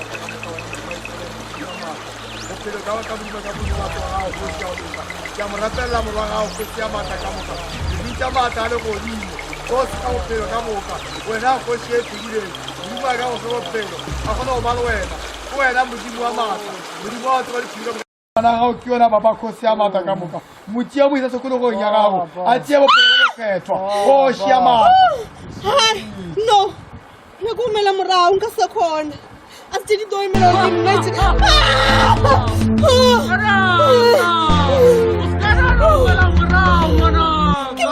maatla ka moka wena Modimo wa Iseraele, Modimo wa maatla. Bophelo ka ka Modimo ka Modimo wa gago, kgoši ya go loka. Ke a mo rapelela morwa gago, kgoši ya maatla ka moka. Ke bitša maatla a legodimo, kgoši ka bophelo ka moka. Wena kgoši e phedileng, Modimo a ka go fe bophelo, a kgone go ba le wena. Ke wena Modimo wa maatla, Modimo wa go tseba diphiri ka moka. Ngwana gago ke yona papa kgosi ya maatla ka moka. Mo tšea mo isa sekologong ya gago, a tšee bophelo bo bokgethwa, kgoši ya maatla. Hai, no nyako omela morago nka se kgona a se di tlo emela gore ke nnete. Ke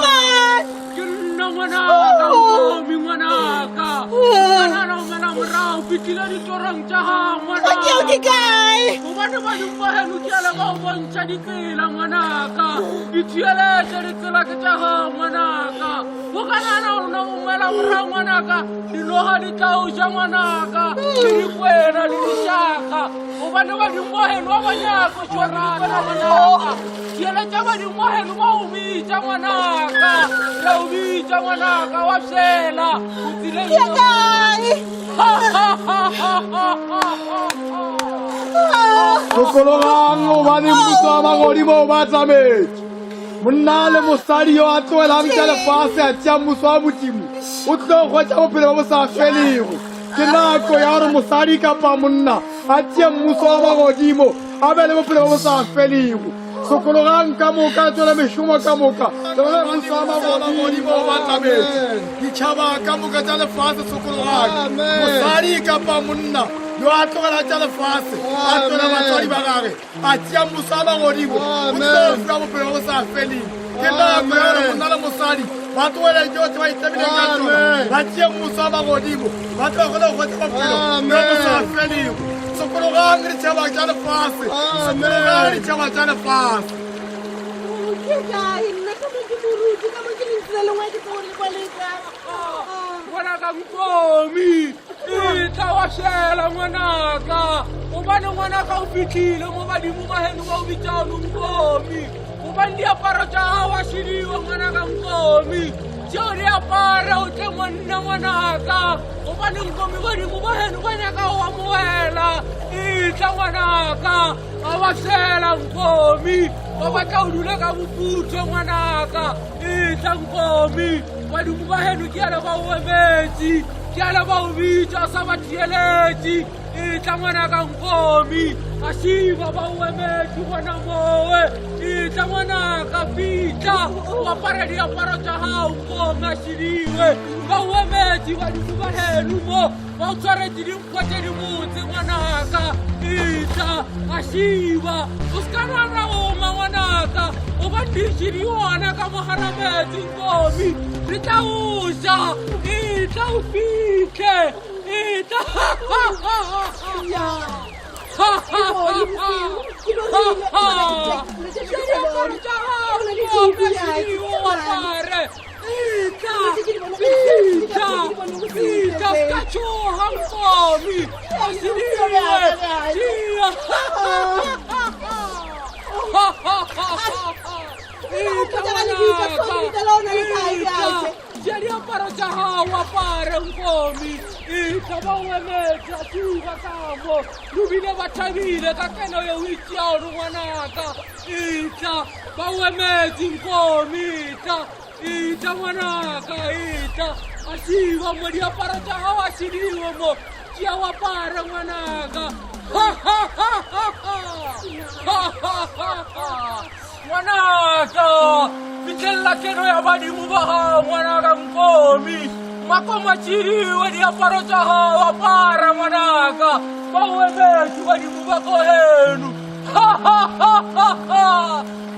mang? Ke nna ngwanaka, Nkomi, ngwanaka. Ngwanana o mela morago, fitlhile ditorong tša gago, ngwanaka. Ke ke kae? Gobane badimo ba geno ke ele ba go bontšha ditsela, ngwanaka. Dithielete ditsela ke tša gago, ngwanaka. O ka nagana gore no o mela morago, ngwanaka, dinoga di tla o ja, ngwanaka, le dikwena le dišaka. Gobane badimo ba geno ba ba nyako tšhorana, ngwanaka. Theeletša badimo ba geno ba o bitša, ngwanaka. Re o bitša, ngwanaka, wa fela o tseleng. Ke kae? Sokologang gobane mmuso wa magodimo o ba tlametše. Monna le mosadi yo a tlogelang tša lefase a tšea mmuso wa Modimo o tlo hwetša bophelo bo bo sa felego. Ke nako ya gore mosadi kapa monna a tšee mmuso wa magodimo a be le bophelo bo bo sa felego. Sokologang ka moka, tswela mešomo ka moka, tswela mmuso wa magodimo o ba tlametše. Ditšhaba ka moka tša lefase sokologang. Mosadi kapa monna yo a tlogela tša lefase a tswela batswadi ba gage a tšea mmuso wa magodimo o tlo fiwa bophelo bo sa feleng. Ke nako ya gore monna le mosadi ba tlogele tšohle ba itlamileng ka tsona, ba tšee mmuso wa magodimo, ba tlo kgone go hwetša bophelo bjo bo sa felego. Sokologang ditšhaba tša lefase, sokologang ditšhaba tša lefase. Ke kae? Nna ka mo ke moruti, ka mo ke lentswe le lengwe ke tlo le kwa le kae? Ngwanaka Nkomi, etla wa šela ngwanaka, gobane ngwanaka o fihlile mo badimo ba geno ba o bitšago Nkomi. Gobane diaparo tša gago wa šidiwa ngwanaka Nkomi, tšeo di apare o tle monna ngwanaka, gobane Nkomi badimo ba geno ba nyaka go amogela. Etla ngwanaka, a wa šela Nkomi, ba batla o dule ka boputho ngwanaka. Etla Nkomi, badimo ba geno ke ale ba o emetše, ke ale ba o bitša o sa ba theeletše. Etla ngwanaka Nkomi, a šiba ba o emetše gona mowe. Etla ngwanaka, fihla o apare diaparo tša gago Nkomi, a šidiwe ba o emetše badimo ba geno mo, ba o tshwaretše dinkgwa tše dibotse ngwanaka. Etla a šiba, o se ka rara oma ngwanaka, o ba diše di gona ka mogara metsi Nkomi, re tla o ja. Etla o fihle. Etla. Tšea diaparo tša gago apare Nkomi, etla ba o emetše a tšuba ka mo, lobile ba thabile ka keno ye o e tšeago ngwanaka. Etla ba o emetše Nkomi, etla, etla ngwanaka, etla. A šiwa mo diaparo tša gago a šidiwe mo, tšea o apare ngwanaka. Ha ha ha ha ha ha ha ha ha. Ngwanaka, fitlhelela keno ya badimo ba gago, ngwanaka Nkomi. Makoma tšidiwe diaparo tša gago, apara ngwanaka, ba o emetše badimo ba ko geno. Ha ha ha ha ha,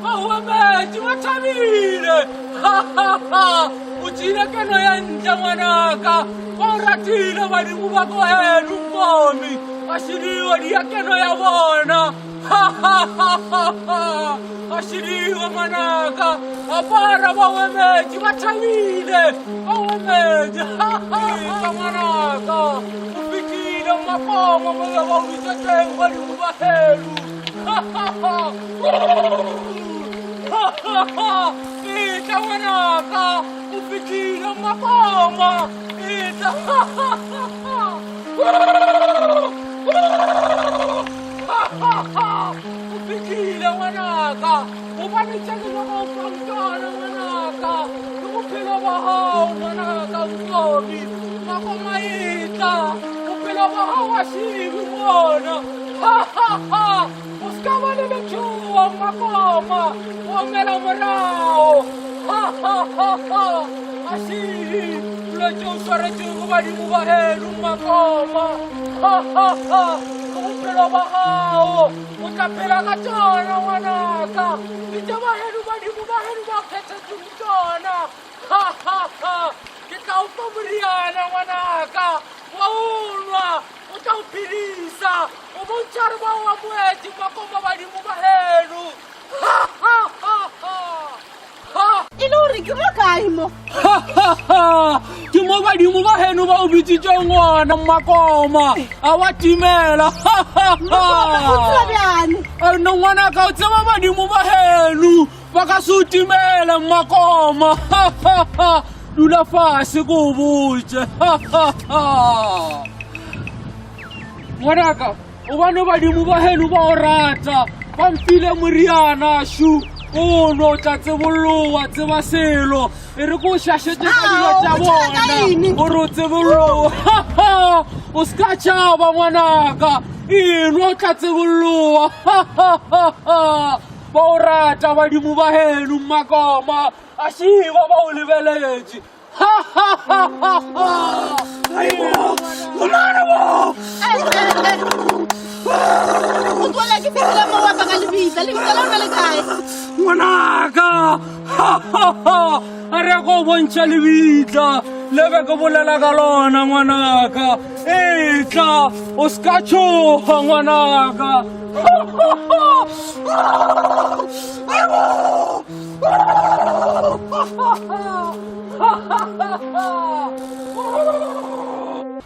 ba o emetše ba thabile. Ha ha ha, o tšile keno ya ntle ngwanaka, ba o ratile badimo ba ko geno Nkomi, ba šidiwe dia keno ya bona. A šidiwe ngwanaka, apara, ba o emetše ba thabile, ba o emetše ka ngwanaka. O fihlile mmakomo mola ba o bitša teng badimo ba geno. Etla ngwanaka, o fihlile mmakoma, etla. Etla, bophelo ba gago a šibe bona. Ha ha ha! O se ka ba le letšhogo, Mmakoma, o omela morago. Ha ha ha ha! A šibe dilo tše o swaretšego badimo ba geno, Mmakoma. Ha ha ha! Ke bophelo ba gago, o tla phela ka tšona, ngwanaka. Ke tša ba geno badimo ba geno ba kgethetšego tšona. Ha ha ha! Ke tla o fa moriana, ngwanaka, wa o nwa, o tla o phedisa, o bontšha re ba o amoetše makoma badimo ba geno. Ha ha ha ha! Ha! E le gore ke mo kae mo? Ha ha ha! Ke mo badimo ba geno ba o bitsitšeng gona, Mmakoma, a wa timela. Ha ha ha! O tseba bjane? No ngwanaka, o tseba badimo ba geno. Ba ka se o timele, Mmakoma. Dula fase ko o botše. Ngwanaka, gobane badimo ba geno ba o rata, ba mfile moriana šu o no tla tsebollowa tseba selo. E re ko o šašetše ka dilo tša bona gore o tsebollowa. O se ka tšhaba, ngwanaka, eno o tla tsebollowa. Ba o rata badimo ba geno, Mmakoma, a šiba ba o lebeletše. O tlola ke fitlhela mo wa baka lebitla, lebitla la lona le kae? Ngwanaka, a re go bontšha lebitla le be ke bolela ka lona, ngwanaka. Etla, o se ka tšhoga, ngwanaka.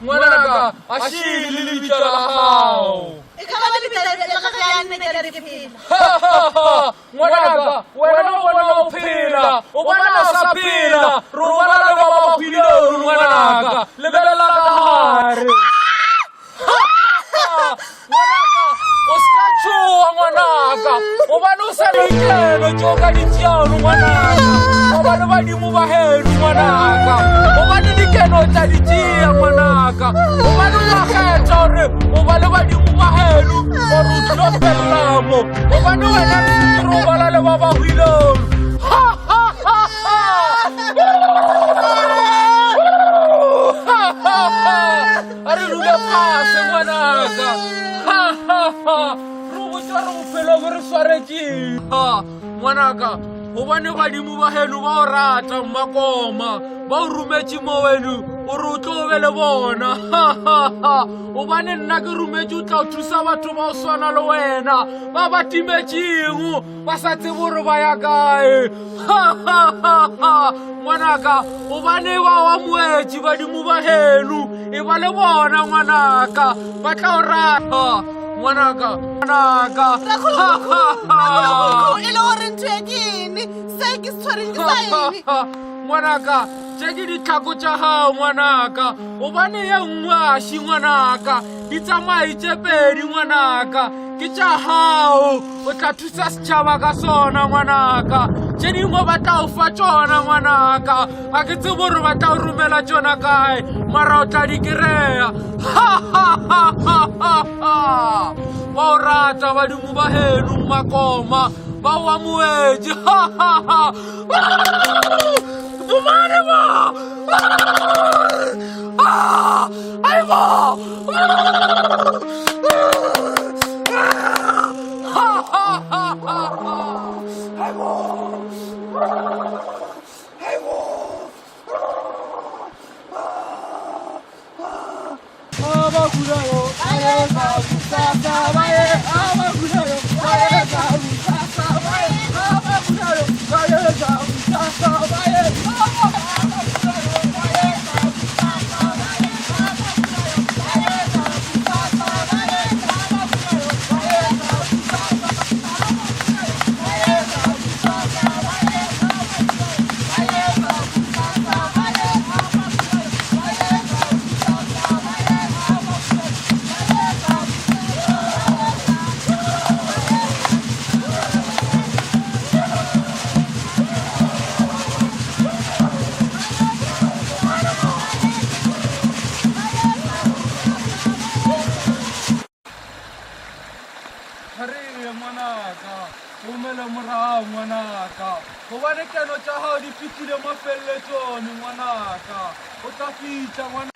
Ngwanaka, a šile lebitla la gago. E ka ba lebitla la gage ya nne ke re ke phela. Ngwanaka, wena o bona o phela, o bona o sa phela, re o bona le ba ba hwileng, ngwanaka. Lebelela ka gare. Ngwanaka, o se ka tšhoga, ngwanaka, gobane o sa le dikelo tše o ka di tšeago, ngwanaka, gobane badimo ba geno, ngwanaka, gobane dikelo o tla di tšea, ngwanaka, gobane o a kgetha gore o ba le badimo ba geno gore o tlilo felela mo, gobane wena re šetše re o bala le ba ba hwileng. Ha, ha, ha, ha. Ha, ha, ha. A re dule fase, ngwanaka. Ha, ha, ha. Re o botša gore bophelo bo re swaretšeng. Ha, ngwanaka, gobane badimo ba geno ba o rata, Mmakoma, ba o rometše mo weno gore o tlo be le bona. Ha, ha, ha. Gobane nna ke rometše o tla o thusa batho ba o swana le wena, ba ba timetšego, ba sa tsebe gore ba ya kae. Ha, ha, ha, ha. Ngwanaka, gobane ba o amoetše badimo ba geno, e ba le bona, ngwanaka, ba tla o rata, ngwanaka, ngwanaka. Ha, ha, ha. E le gore ntho e ke eng? Se ke se tshwereng ke sa eng? Ngwanaka, tše ke ditlhako tša gago, ngwanaka, gobane ye nngwe a ši, ngwanaka, di tsamaye tše pedi, ngwanaka, ke tša gago, o tla thusa setšhaba ka sona, ngwanaka. Tše dingwe ba tla o fa tšona, ngwanaka, ga ke tsebe gore ba tla o romela tšona kae, mara o tla di kry-a. Ba o rata badimo ba geno, Mmakoma, ba o amoetše. Bomane ba! Aibo! boele morago ngwanaka gobane keno tša gago di fihlile mafeleletsone ngwanaka o tla fihla ngwana.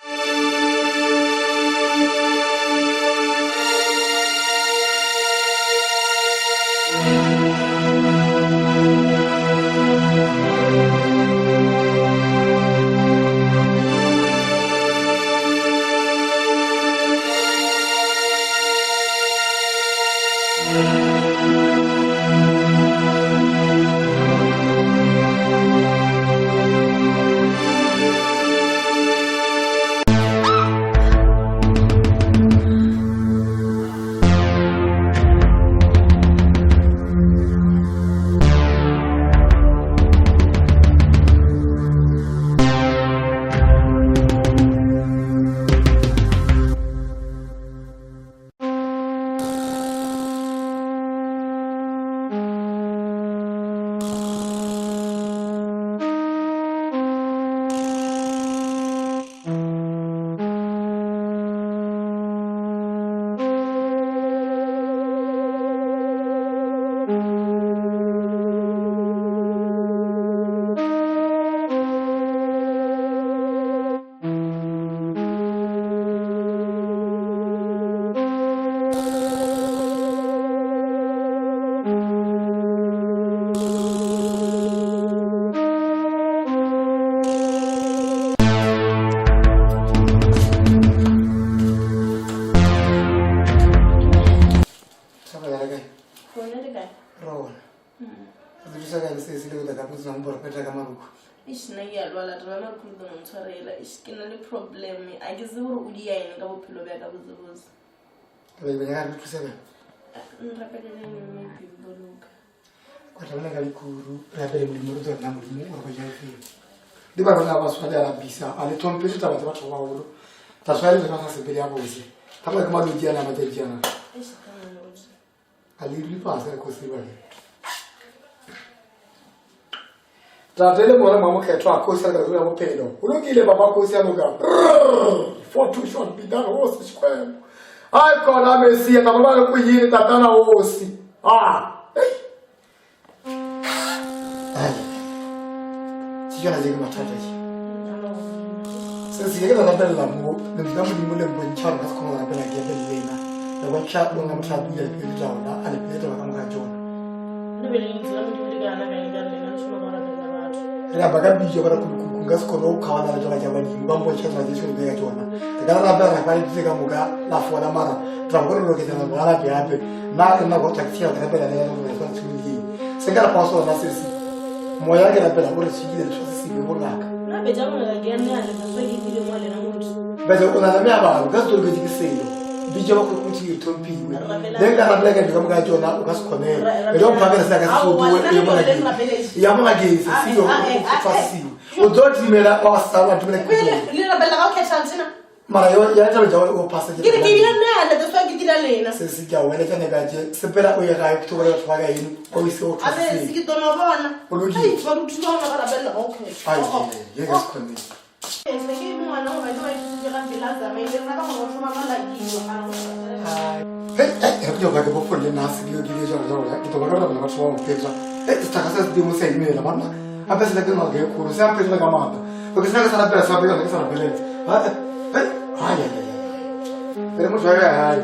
Ke na le problem a ke tsebe gore o di ya eng ka bophelo bja ka botsebotse. Nrapelele mme boloka kwa ka dikuru rapele modimo re tsona modimo o re go jang felo di ba rona ba tshwale a bisa a le tlhomphe taba tsa batho ba bagolo ta tshwale le ba sepele ya bose thata ke malwetse a nama tsa dijana a le dule fase re kgosi ba tate le mora mamokgethwa a kgosi a ka dula bophelo o lokile baba kgosi a loka for two short bidana hosi xikwembu hayi khona mesiya taba va ri ku yini tatana hosi a tsona tse ke mathata ke se se ke rapelela mo lentswe la modimo le mbontšha gore ka se kgone go rapela ke epele le ena le bontšha longa motho a dula lepele taola a lepele taba ka moka tsona re aba ka bijo bara kukuku nka se kgone go kgaola le tsona tša badimo ba mpontšha tsona tse se ka tsona re ka rapela ra ba ka moka la fola mara tla go re loketsa go ala gape nna re nna go taxi ya rapela le yena re tshwanetse go se ka re fa sona se se moya ke rapela gore se kile se se be bongaka bese o na le meabalo ka se toloketse ke selo bitse ba kgotsi ke thompiwe le nka rapela ka dika moka tsona o ka se kgonele e tlo mphakela se ka se sotuwe ya mongakeng se seo o fasiwe o tlo timela wa sa wa timela ke mara yo ya taba ja o phasa ke re ke dira nna le tsa ke dira lena se se ka wena tsene ka je sepela o ye gae go thoba batho ba ka eng o ise o a se se ke tono bona o lokile ba ruti ba ba rapela okay ai ye ka se khone se ke ngwana o ba le ba itse ga pela tsamaile rena ka go thoma ba lakiwa hey hey re ke ba ke bo folle na se ke ke ja ja ke to ba ra ba batho ba mpetsa eh se se dimo se imela banna a pese le ke no ke kholo se a pele ka mata o ke se ka sa rapela sa pele ke sa rapela ha ai ai ai re motho ya hae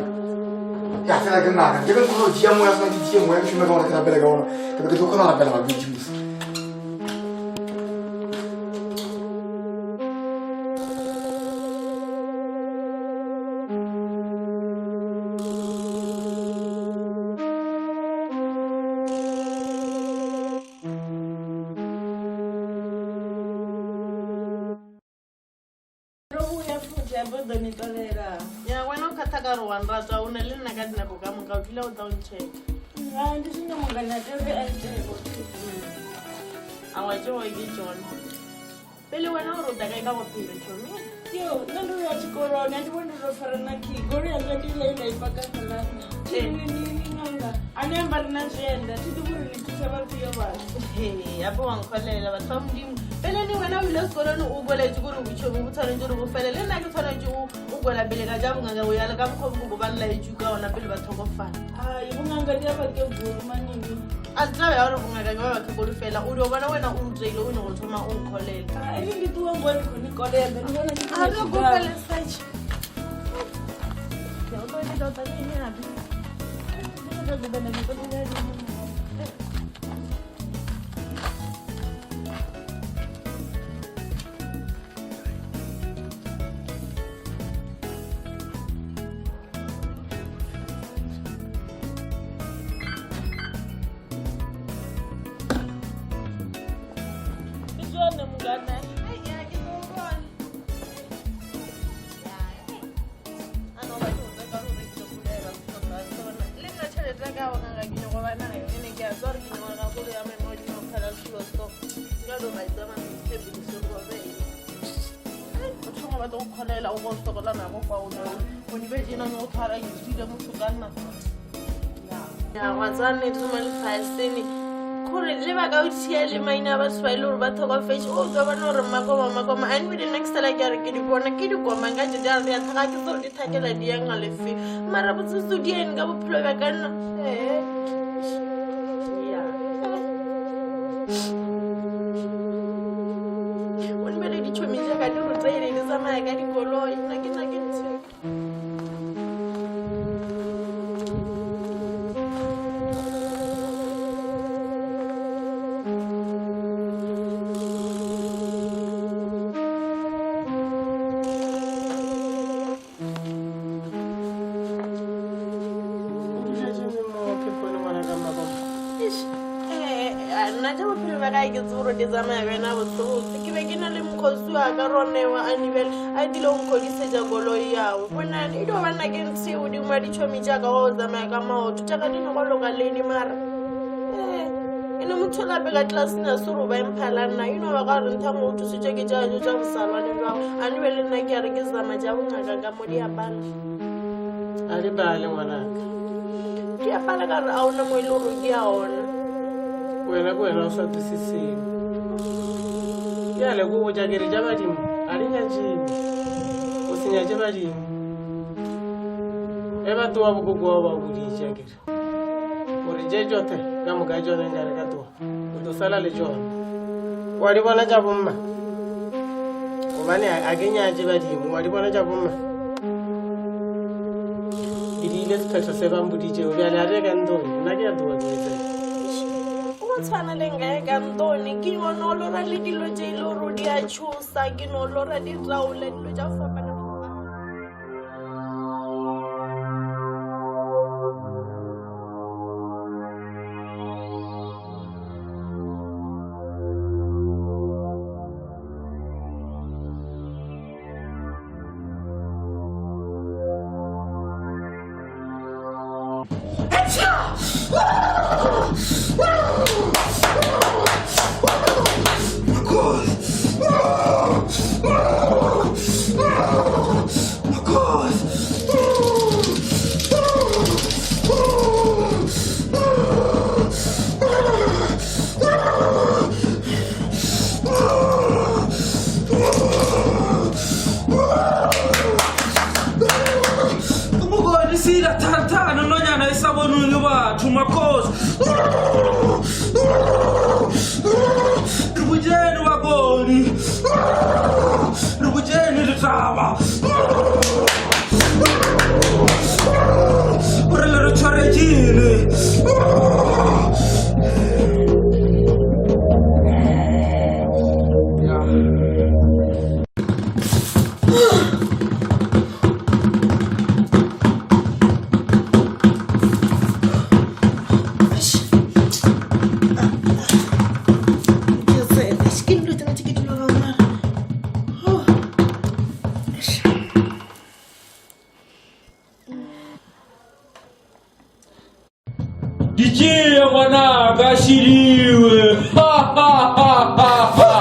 ya fela ke nna ke ke go jia moya sa di jia moya ke šome ka ona ke rapela ka ona ke be ke tlo kgona go rapela balwetsi mose. Ya wena o kgatha ka gore wa nrata o na le nna ka dinako ka moka o dula o tla o nchecka. A wa tsewa ke tsona pele wena gore o tla kae ka bophelo tšhomi? Yo, nṋe ndo ya tshikoloni a ndi vhoni ndo fara na khi goloi yanga ndi iḽa ine i paka fhaḽa nini ṅanga ane amba ri na zwienda thi ḓivhi uri ni thusa vhafhio vhathu. Hape wa nkgolela batho ba modimo pele ne wena o ile sekolong o boletse gore botšhomi bo tshwanetse gore bo fele le nna ke tshwanetse o kwela pele ka ja bongaka go ya le ka mokgwa bo ba nlaetse ka ona pele ba tlhokofala. Ai vun'anga ndi ya vakegulu manini. A se taba ya gore bongaka ke ba bakhekolo fela o dio bona wena o ruteile o ne go thoma o nkgolela. A ri ndi ṱuwa ngoho ndi khou ni kolela ndi vhona ndi A re gopele search. Ndi zwone mungana. Le nna tšhelete ya ka bongaka ke nyako ba nayo ene ke a tswa gore ke nyaka ka kolo ya maemo a godimo go phala selo so nka do ba tsamaya o thoma batla go kgolela o bo sokola nako kwa o o jena o tshwara ke motho ka nna ya wa tswa nnete mo lefaseng kore le ba ka o thia le maina a batho ba e le gore ba tlhokofetse o ka bona gore makoma makoma and be the next like ke re ke di bona ke dikoma nka je di a re di a tlhaga ke tseo di thakela di yang lefe mara botsotso di eng ka bophelo bja ka nna ee o nbele ditšhomi jaaka di rotseile di tsamaya ka dikoloi nna ke nna ke ntse. Nna ja bophelo ba ka ke tse gore di tsamaya bjana botsebotse ke be ke na le mokgosi wa ka ronewa a nibele a dile go nkgodisetša koloi yago bonane e dio ba nna ke ntshe godimo wa ditšhomi jaaka wa go tsamaya ka maoto jaaka di nyako loka lene mara ee ene motho o lape ka tlelaseng a se gore ba emphala nna e no ba ka gore ntha mo o thusitše ke tšajo tša bosalwane bjago a nibele nna ke a re ke zama tša bongaka ka mo diapala. A di bale ngwanaka. Di apala ka gore a ona mo e le gore di a ona. Wena ke wena o sa kwisiseng. Ke a le ko botša ke re tša badimo ga di nyatšewe. O se nyatše badimo. Ge ba toa bokoko bao ba boditše akere gore tše tšothe ka moka tšone nkare ka toa o tlo sala le tšona. Wa di bona tša bomma gobane a ke nyatše badimo wa di bona tša bomma. Ke di ile sephetho se ba mpoditšego bjale a re ye ka ntlong nna ke a toa ke etsela. Go tshwana le nka ye ka ntlong ke no lora le dilo tše e le gore di a tshosa ke no lora ditaola dilo tša go fapana. Ditšie ngwanaka šidiwe. Ha ha ha ha ha.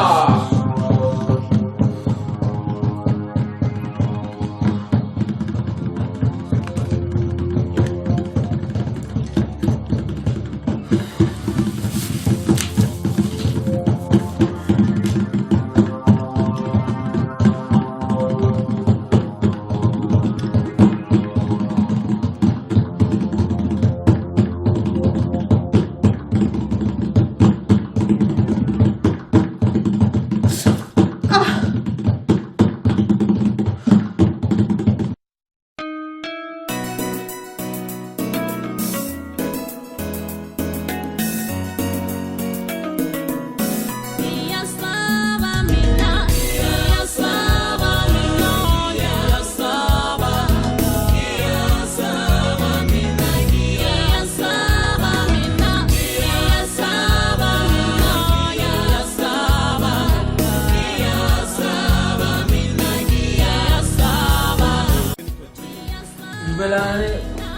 Dumelang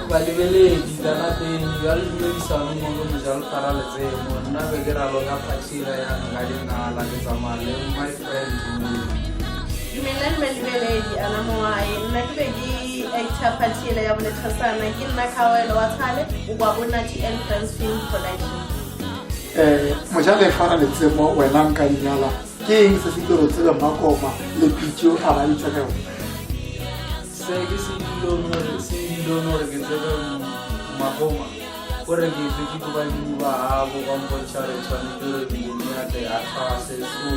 balebeledi ka lapeng bjale dumedisano mo ke Mojalefa Letsemo nna be ke raloka phathira ya nka dingala ke tsamaya le my friend mo. Dumelang balebeledi ana moae nna ke be ke actor phathila ya bolethasana ke nna Kgaoelo wa Tshale o kwa Bonathi and Friends Film Production. Mojalefa Letsemo wena nka dingala ke eng se se tlo tsebe Mmakoma le Pitso a ba bitsa ka yona? Se ke se dilong gore se dilong gore ke tsebe Mmakoma gore ke tle ke badimo ba gabo ba mpontšha gore tshwanetse gore Nkomi a tle a thwase. So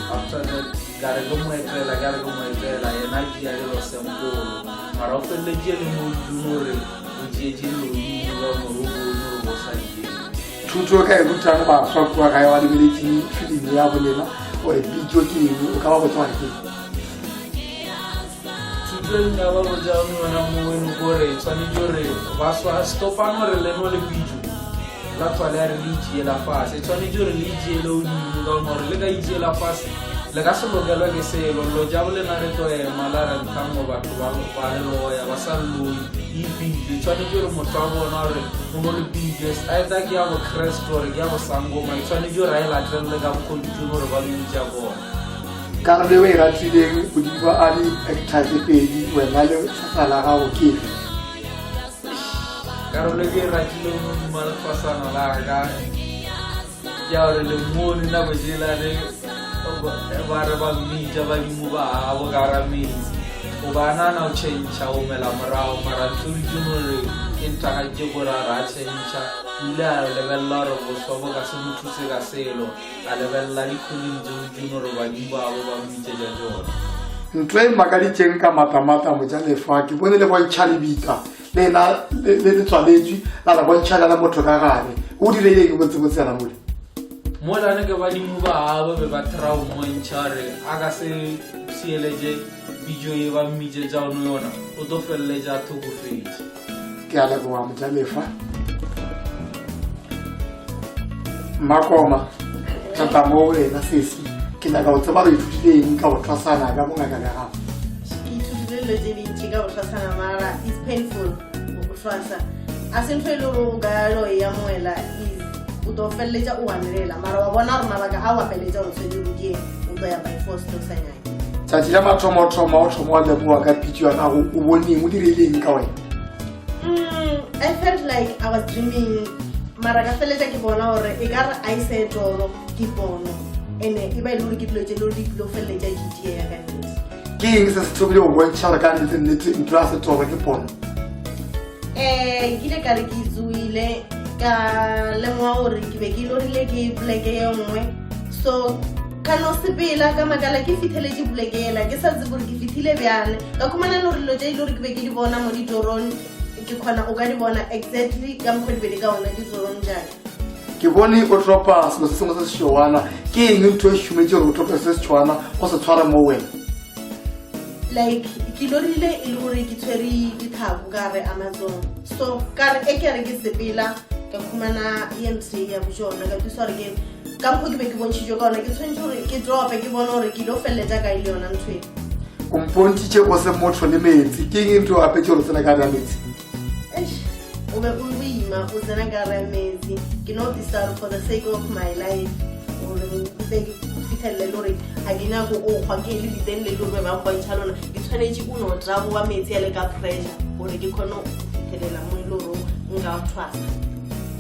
after that ka re ke mo etela ka re ke mo etela yena tšea dilo sempolo mara o feleleditše le mo dulong gore o tšeetše dilo godimo ka gore o bone gore bo sa di Thuto ka e rutang baswa kua gae ba lebeletše filimi ya bolena gore pitso ke eng, o ka ba botsa gore ke eng? Thuto e nka ba botsang yona moweno kore tshwanetse gore baswa stopang gore leno le pitso la tswale ya re le itšeela fase, tshwanetse gore le itšeele godimo ka gore le ka itšeela fase le ka se lokelwa ke selo lo ja bolena re tlo ema la re nthango batho ba ba le loya ba sa loi ipitse. Tshwanetse gore motho a bona gore o no le pitso a eta ke ya bokreste gore ke ya bosangoma, e tshwanetse gore a e latelele ka bokgoditsong gore ba mmitša bona. Karolo e o e ratileng godimo a di-actor tse pedi wena le sasa la gago ke efe? Karolo ke e ratileng godimo a lefasana la ka ke ya gore lemone nako tselane ba re ba mmitša badimo ba gabo ka ra metsi o ba nana o tšhentšha o mela morago mara ntho ditsone gore ke ntagatše gore a re a tšhentšha o ile a lebelela gore boswa bo ka se mo thuse ka selo a lebelela dikgoleng tseo ditsone gore badimo babo ba mmitšetša tsona. Ntho e makaditšeng ka matamata Mojalefa ke bone le bontšha lebitla le na le le tswaletswe la re bontšha le motho ka gare o dirile eng botsebotse yana mole? Molane ke badimo ba gabo be ba try go mmontšha gore a ka se sieletše pitso e ba mmitšetša ono yona o tlo feleletša a thokofetše. Ke a leboga Mojalefa. Mmakoma re tla mo wena sesi, ke nyaka go tseba re ithutile eng ka go thwasana ka bongaka bja gago? Ke ithutile dilo tse dintši ka go thwasana mara it's painful go thwasa, a se ntho e le gore o ka lo e amoela easy, o tlo feleletša o anelela mara wa bona gore mabaka a o a feleletša gore tshwedi o ke o tlo ya by force o sa nyake. Tšatši la mathomothomo o thoma wa leboa ka pitso ya gago o boneng o dirile eng ka wena? I felt like I was dreaming mara ka feleletša ke bona gore e ka re a e se toro ke pono ene e ba e le gore ke dilo tse le gore di tlile go feleletša di tiea ka nnete. Ke eng se se thomile go bontšha gore ka nnete nnete ntho ya setoro ke pono? Ke ile ka re ke tsoile ka lemoga gore ke be ke lorile ke poleke ye nngwe, so ka no sepela ka makala ke fitheletše poleke ela ke sa tsebe gore ke fithile bjale ka khumana le gore dilo tše e le gore ke be ke di bona mo ditorong ke kgona o ka di bona exactly ka mokgwa di be di ka ona ditorong jaaka. Ke bone o tropa selo se sengwe se sešoana, ke eng ntho e šometse gore o trope se sešoana go se tshwara mo wena? Like ke lorile e le gore ke tshwere dithako ka re Amazon, so ka re e ke re ke sepela ka khumana ye mpshe ya bojona ka thusa gore ke ka mokgwa ke be ke bontšhitšwe ka ona ke tshwanetse gore ke drope ke bone gore ke ilo feleletša kae le yona ntho e. O mpontšhitše o se motho le metsi, ke eng ntho o apetse gore o tsena ka gare ga metsi? Eish, o be o boima o tsena ka gare ga metsi, ke no tisa gore for the sake of my life gore be ke fitlhelele le gore ga ke nyako o kgwa ke le diteng le le gore ba mpontšha lona di tshwanetse o no taboa metsi a le ka pressure gore ke kgone go fitlhelela mo e le gore nka thwasa.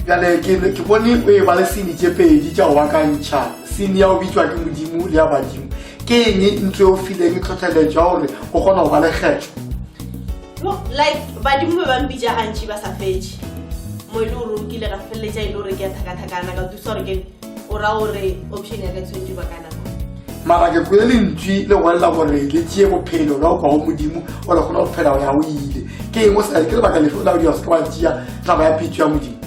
Bjale ke bone o e ba le sene tše pedi tša go bakantšha, sene ya go bitšwa ke Modimo le ya badimo, ke eng ntho e o fileng tlhotlheletšo ya gore o kgona go ba le kgetho? Like badimo be ba mpitša gantši ba sa fetše mo e le gore o kile ga feleletša e le gore ke ya thakathakana ka thusa gore ke o ra gore option ya ka tshwanetse ba ka nako. Mara ke kwele lentšwi le goelela gore le tšee bophelo bja go kwa go Modimo o le kgona go phela go ya go ile, ke eng o sa ke lebaka lefe o la o dira se ke wa tšea taba ya pitso ya Modimo?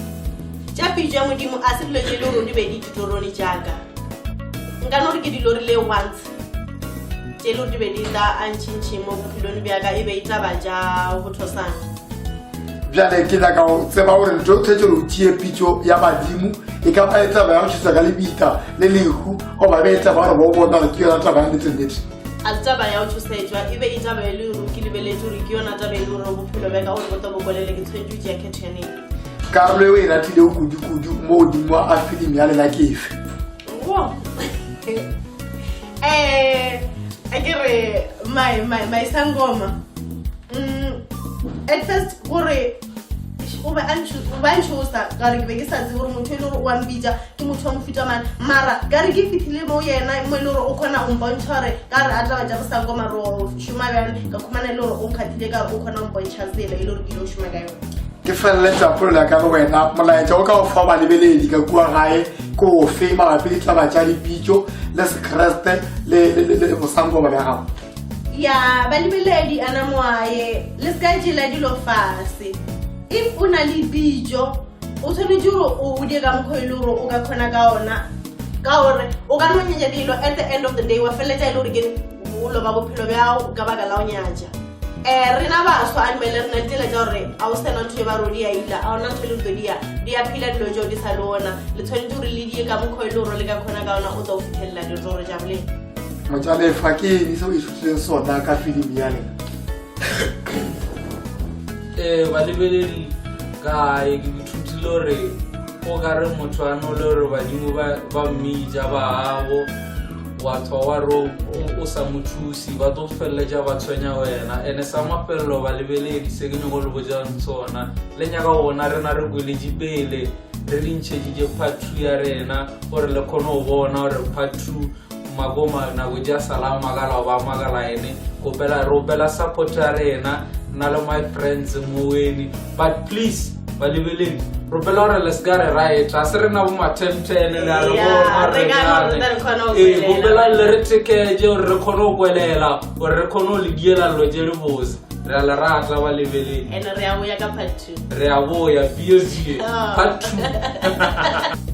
Tša pitso ya Modimo a se dilo tše le gore di be di ditorone jaaka nka no re ke di lorile once tše le gore di be di tla a ntšhintšhi mo bophelong bjaka e be e tla ba ja go thosana. Bjale ke nyaka go tseba gore ntho o tshwetse gore o tšee pitso ya badimo e ka ba e taba ya go tšhisa ka lebitla le lehu goba be e taba gore bo bona gore ke yona taba ya nnete-nnete? A se taba ya go tšhosetšwa, e be e taba e le gore ke lebeletse gore ke yona taba e le gore bophelo bja ka gore bo tlo bo kolele, ke tshwanetse go tšea kgetho ya neng. Karolo e o e ratilego kudu-kudu mo godimo a filimi ya lena ke efe? Wo. A ke re my sangoma. At first gore o be a ntshosa ka re ke be ke sa tsebe gore motho e le gore o a mpitša ke motho wa mofuta mang, mara ka re ke fitlhile mo yena mo e le gore o kgona go mpontšha gore ka re a taba tša bosangoma re o šoma bjang, ka khumana e le gore o nkgathile ka gore o kgona go mpontšha tsela e le gore ke ile go šoma ka yona. Ke feleletša polelo ya ka le wena, molaetša o ka o fa balebeledi ka kua gae ke ofe mabapi le taba tša dipitšo le sekreste le bosangoma bja gago? Ya balebeledi ana moaye le se ka jela dilo fase. If o na le pitšo o tshwanetse gore o die ka mokgwa e le gore o ka kgona ka ona, ka gore o ka no nyatša dilo at the end of the day wa feleletša e le gore ke o loba bophelo bjago ka baka la go nyatša. Rena baswa a dumele re na le tsela tša gore ga o sena ntho e ba re di a ila, ga ona ntho e le gore di a phela dilo tšeo di sa le ona, le tshwanetse gore le die ka mokgwa e le gore le ka kgona ka ona o tla o fitlhelela ditoro tša boleng. Mojalefa, ke eng se o ithutileng sona ka filimi ya lena? Balebeledi kae, ke ithutile gore o ka re motho a no le gore badimo ba mmitša ba gabo wa thwa wa re o sa mo thusi, ba tlo feleletša ba tshwenya wena. Ene sa mafelelo balebeledi se ke nyako le botjang sona, le nyaka go bona rena re kweletše pele re di ntšheditše part 2 ya rena gore le kgone go bona gore part 2 makoma nako ja sala makala ba makala ene kopela re opela support ya rena nna le my friends moweni. But please balebeledi re opela gore le se ka re right, a se rena bo ma-ten-ten le a re bona re ka no re kgone go ee kwelela. Kopela le re theketše gore re kgone go kwelela, gore re kgone go le diela dilo tše di bose. Re a le rata balebeledi. And re a boya ka part 2. Re a boya bsg Ah. part 2.